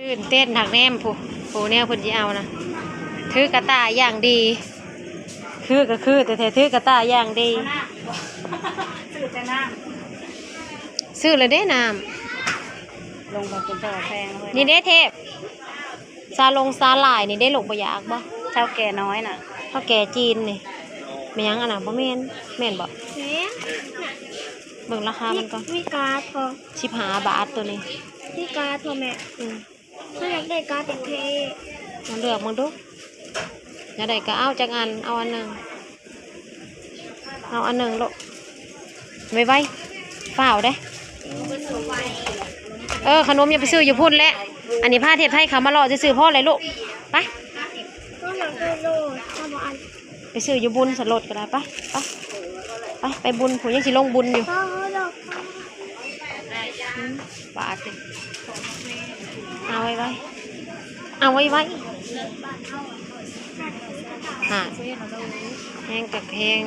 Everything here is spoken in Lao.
ຕື່ນເຕັ້ນ ຫາກແນມຜູ້ ຜູ້ແນວເພິ່ນຊິເອົານະ ຖືກະຕ່າຢ່າງດີ ຄືກໍຄືແທ້ໆ ຖືກະຕ່າຢ່າງດີ. ຊື້ແລ້ວເດ້ນ້ຳ ລົງໄປເປັນຕໍ່ແພງເລີຍ ນີ້ເດ້ເທບ ຊາລົງຊາຫຼາຍນີ້ເດ້ລູກ ບໍ່ຢາກບໍ່? ເຖົ້າແກ່ນ້ອຍນະ ເຖົ້າແກ່ຈີນນີ້ ແມ່ນຫຍັງອັນນັ້ນ ບໍ່ແມ່ນ ແມ່ນບໍ່? ແມ່ນ ເບິ່ງລາຄາມັນກ່ອນ ມີກາດບໍ່? ສິບຫ້າບາດໂຕນີ້ ມີກາດບໍ່ແມ່? ອືມ ເຮົາຢາກໄດ້ກາດແທ້ໆ ມາເລືອກເບິ່ງດູ ຢາກໄດ້ກໍເອົາຈັກອັນ ເອົາອັນໜຶ່ງ ເອົາອັນໜຶ່ງໂລດ ໄວໆ ຟ້າວເດ້. ເອີ ຂະໜົມຢ່າໄປຊື້ຢູ່ພຸ້ນແຫຼະ ອັນນີ້ພາເທບໄທເຂົ້າມາເລາະຊື່ໆ ພໍແລ້ວລູກ ໄປ ເຮົາຢາກໄດ້ໂລດ ເຮົາບໍ່ອັນ ໄປຊື້ຢູ່ບຸນສະໂລດກໍໄດ້ ໄປ ໄປ ໄປ ໄປບຸນພຸ້ນ ຍັງຊິລົງບຸນຢູ່ ເຮົາ ເຮົາດອກ ອືມ ປາກນີ້ ເອົາໄວໆ ເອົາໄວໆ ຫາ ແຮງກັກແຮງ.